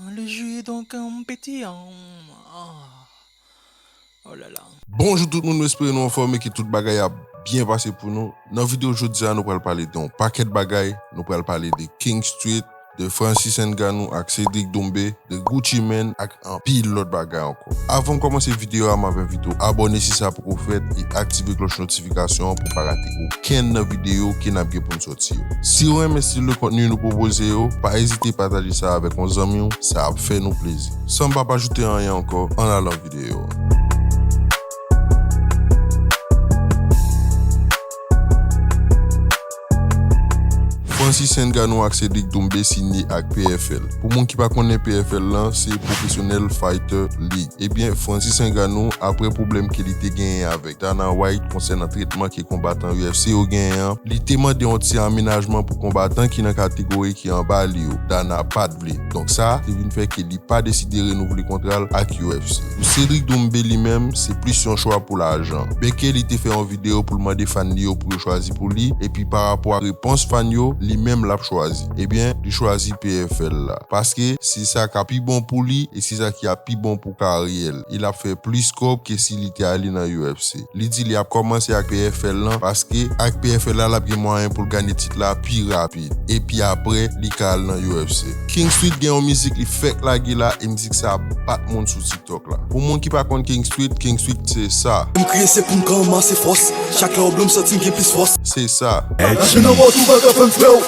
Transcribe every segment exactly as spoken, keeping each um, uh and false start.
Le jeu est donc un petit, hein. Ah. Oh là là. Bonjou tout moun, nou espere nou anfòm e ke tout bagay ap byen pase pou nou. Nan videyo jodi a, nou pral pale de yon pakèt bagay. Nou pral pale de King Street, de Francis Ngannou ak Cédric Doumbé, de Gucci Mane ak anpil lòt bagay ankò. Avan m kòmanse videyo a, m ap envite w abòne si sa poko fèt e aktive klòch notifikasyon an pou w pa rate okenn nan videyo ke n ap gen pou n sòti yo. Si w renmen stil de kontni nou pwopoze yo, pa ezite pataje sa avèk yon zanmi w, sa ap fè nou plezi. San m pa pa ajoute anyen ankò, ann al nan videyo a. Francis Ngannou ak Cédric Doumbé siyen ak P F L. Pou moun ki pa konnen P F L lan, se Professional Fighter League. Ebyen, Francis Ngannou, apre pwoblèm ke li te genyen avèk Dana White konsènan tretman ke konbatan U F C yo genyen an, li te mande yon ti amenajman pou konbatan ki nan kategori ki anba li yo. Dana pa t vle. Donk sa te vin fè ke li pa deside renouvle kontra l ak U F C. Pou Cédric Doumbé li menm, se plis yon chwa pou lajan. Byenke li te fè yon videyo pou l mande fan li yo pou yo chwazi pou li, epi pa rapò a repons fan yo, li menm l ap chwazi. Ebyen, li chwazi P F L la. Paske se sa k ap pi bon pou li e se sa ki ap pi bon pou karyè l. E l ap fè plis kòb ke si li te ale nan U F C. Li di li ap kòmanse ak P F L lan paske ak P F L la l ap gen mwayen pou l gade tit la pi rapid. Epi apre, li ka al nan U F C. King Street gen yon mizik li fèk lage la e mizik sa ap bat moun sou TikTok la. Pou moun ki pa konn King Street, King Street se sa. M kriye se pou m ka ranmase fòs. Chak lè w blo m santi m gen plis fòs. Se sa. Aji nan mòd ou pa ka fè m frè w.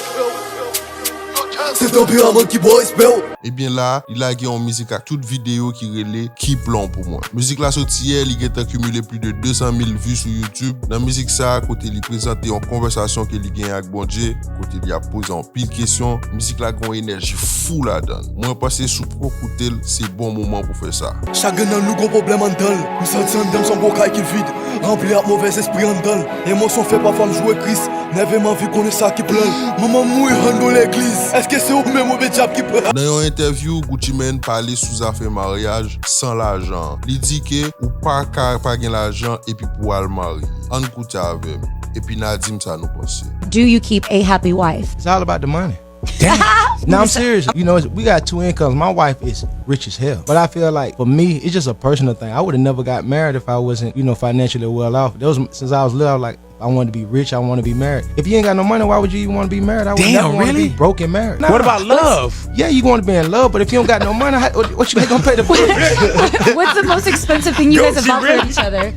Se tanperaman ki ba w respè w. Ebyen la, li lage yon mizik ak tout videyo ki rele Keep Long pou mwen. Mizik la soti yè, li gentan kimile plis de de san mil vi sou YouTube. Nan mizik sa, kote li prezante yon konvèsasyon ke li genyen ak Bondye, kote li ap poze anpil kesyon, mizik la gen yon enèji fou ladan l. Mwen panse si w poko koute l, se bon moman pou fè sa. Chak grenn nan nou gon pwoblèm anndan l. M santi anndan m se yon gwo kay ki vid, ranpli ak movèzespri anndan l. Emosyon fè pafwa m joure Kris. Nève m anvi konnen sa ki plan l. Manman m mouri, Hando legliz. Èske se ou menm oubyen dyab ki pran? Nan yon entèvyou, Gucci Mane pale sou zafè maryaj san lajan an. Li di ke ou pa ka pa gen lajan epi pou w al marye. Ann koute avè m. Epi n a di m sa nou panse. Do you keep a happy wife? It's all about the money. Damn. No, I'm serious. You know, we got two incomes. My wife is rich as hell. But I feel like for me, it's just a personal thing. I would have never got married if I wasn't, you know, financially well off. There was since I was little, I was like, I wanted to be rich, I want to be married. If you ain't got no money, why would you even want to be married? I would Damn, never want really? to be broke and married. Nah, What about love? Yeah, you going to be in love, but if you don't got no money, how, what, what you gonna pay the bills? What's the most expensive thing you guys have offered each other?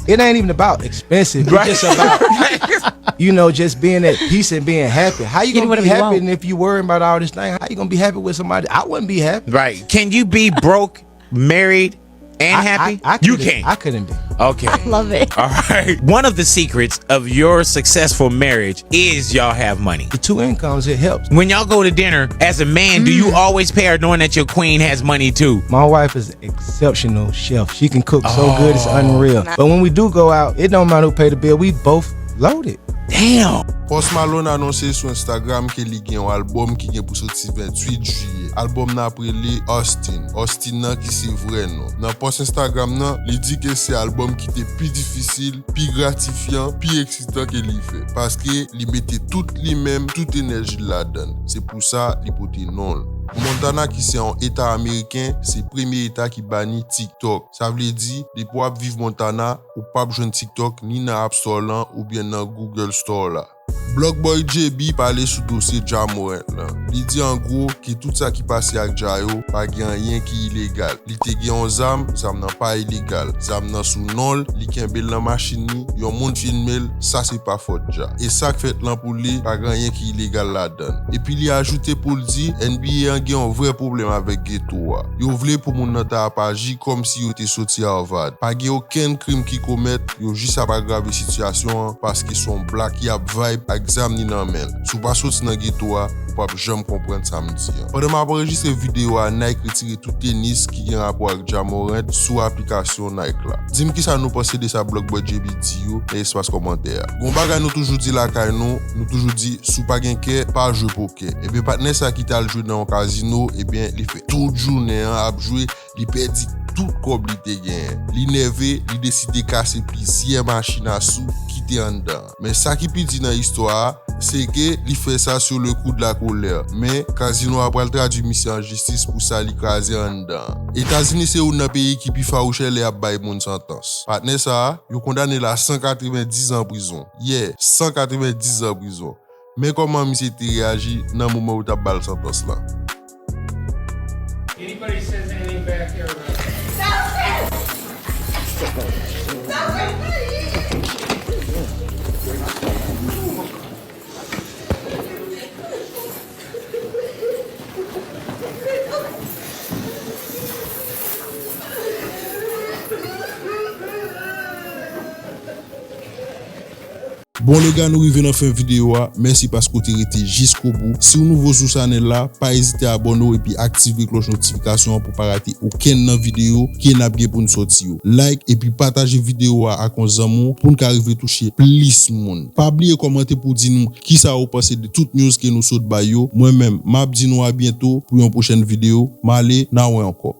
It ain't even about expensive. It's just about you know, just being at peace and being happy. How you Getting gonna be whatever you happy want. And if you worrying about all this thing? How you gonna be happy with somebody? I wouldn't be happy. Right. Can you be broke, married, and I, happy? I, I You couldn't- can't. I couldn't be. Okay. Love it. All right. One of the secrets of your successful marriage is y'all have money. The two incomes, it helps. When y'all go to dinner, as a man, do you always pay her knowing that your queen has money too? My wife is an exceptional chef. She can cook so good, it's unreal. But when we do go out, it don't matter who pay the bill. We both loaded. Damn. Post Malone anonse sou Instagram ke li gen yon albòm ki gen pou soti venntuit jiyè. Albòm nan ap rele Austin. Austin nan ki se vrè non. Nan post Instagram nan, li di ke se albòm ki te pi difisil, pi gratifyan, pi eksitan ke li fè. Paske li mete tout li menm, tout enèji l ladan l. Se pou sa li pote non l. Montana ki se yon eta ameriken, se premye eta ki bani TikTok. Sa vle di, depi w ap viv Montana, ou p ap jwenn TikTok ni nan App Store lan oubyen nan Google Store la. Blockboy J B pale sou dosye Ja Morant lan. Li di an gwo ke tout sa ki pase ak Ja yo pa gen anyen ki ilegal. Li te gen yon zam, zam nan pa ilegal. Zam nan sou non l, li kenbe l nan machin li, yon moun filme l, sa se pa fòt Ja. E sa k fèt lan pou li, pa gen anyen ki ilegal ladan l. Epi li ajoute pou l di, N B A an gen yon vrè pwoblèm avèk geto a. Yo vle pou moun nan ta ap aji kòmsi yo te soti Harvard. Pa gen okenn krim ki komèt, yo jis ap agrave sitiyasyon an paske se yon black y ap vibe ak zam ni nan men l. Si w pa soti nan geto a, ou p ap janm konprann sa m di an. Pandan m ap anrejistre videyo a, Nike retire tout tenis ki gen rapò ak Ja Morant sou aplikasyon Nike la. Di m kisa nou panse de sa Blockboy J B di yo nan espas kòmantè a. Gon bagay nou toujou di lakay nou, nou toujou di, si w pa gen kè, pa jwe pokè. Ebyen, patnè sa ki t al jwe nan yon kazino, ebyen, li fè tout jounen an ap jwe, li pèdi tout kòb li te genyen. Li nève, li deside kase plizyè machin asou ki te anndan. Men sa ki pi di nan istwa a, se ke li fè sa sou le kou de la kolè. Men, kazino a pral tradui misye an jistis pou sa li kraze anndan. Etazini se youn nan peyi ki pi fawouchè lè y ap bay moun santans. Patnè sa a, yo kondane l a san katrevendiz zan prizon. Yeah, san katrevendiz zan prizon. Men kòman misye te reyaji nan moman yo t ap ba l santans lan. Anybody says anything back here about Bon lega, nou rive nan fen videyo a. Mèsi paske w te rete jiskobou. Si w nouvo sou chanèl la, pa ezite abòne w epi aktive klòch notifikasyon an pou pa rate okenn nan videyo ke n ap gen pou n sòti yo. Like epi pataje videyo a ak yon zanmi w pou n ka rive touche plis moun. Pa bliye kòmante pou di nou kisa w panse de tout news ke nou sot bay yo. Mwen menm, m ap di nou a byento pou yon pwochèn videyo. M ale, n a wè ankò.